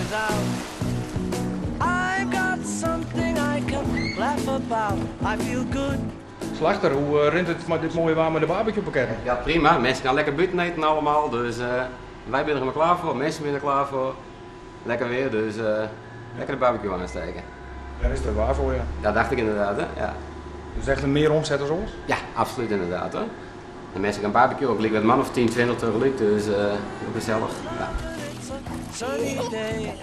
is out. I've got something I can laugh about. I feel good. Slachter, hoe rint it mei dit moaie waar mei de barbecuepakketten? Ja, prima. Minsken gaan lekker bûten iten allemaal, dus wy binne der helemaal klear foar. Minsken binne der klear foar. Lekker weer, dus lekker de barbecue aansteken. Dêr is it waar foar, ja. Dat dacht ik inderdaad, hè? Ja. Dus echt in mear omset as oars? Ja, absoluut inderdaad, hoor. De minsken gaan barbecue, ook wat man of 10, 20 tegelijk, dus heel gezellig. Ja. It's a sunny day.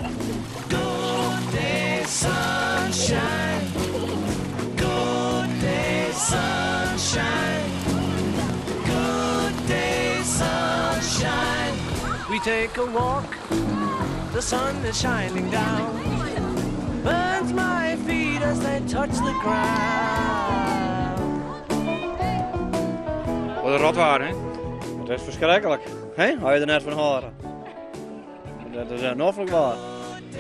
Good day, sunshine. Good day, sunshine. Good day, sunshine. We take a walk. The sun is shining down. Burns my feet as they touch the ground. Wat in rotwaar, hè? Het is verschrikkelijk. Hè? Hou je er net van horen. Dat is noflik waar.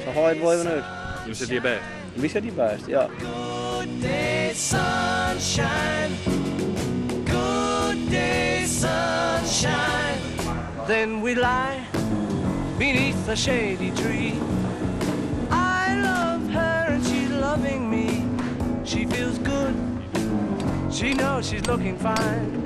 Zo haal je het wel even uit. Je sit hjir bêst. Wy sitte hjir bêst, ja. Good day, sunshine. Good day, sunshine. Then we lie beneath a shady tree. I love her and she's loving me. She feels good. She knows she's looking fine.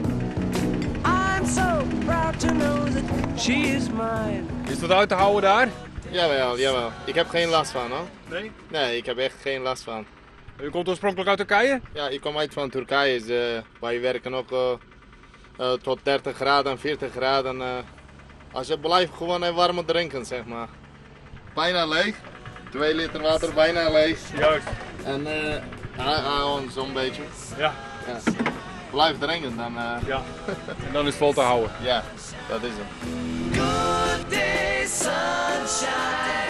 I'm so proud to know that she is mine. Is dat uit te houden daar? Jawel, jawel. Ik heb geen last van hoor. Nee? Nee, ik heb echt geen last van. U komt oorspronkelijk uit Turkije? Ja, ik kom uit van Turkije. Dus, wij werken ook tot 30 graden, 40 graden. Als je blijft gewoon een warme drinken, zeg maar. Bijna leeg. 2 liter water, bijna leeg. Juist. En gewoon zo'n beetje. Ja. Ja. Blijf drinken, dan. Ja. En dan is het vol te houden. Ja, dat is het. Good day, sunshine.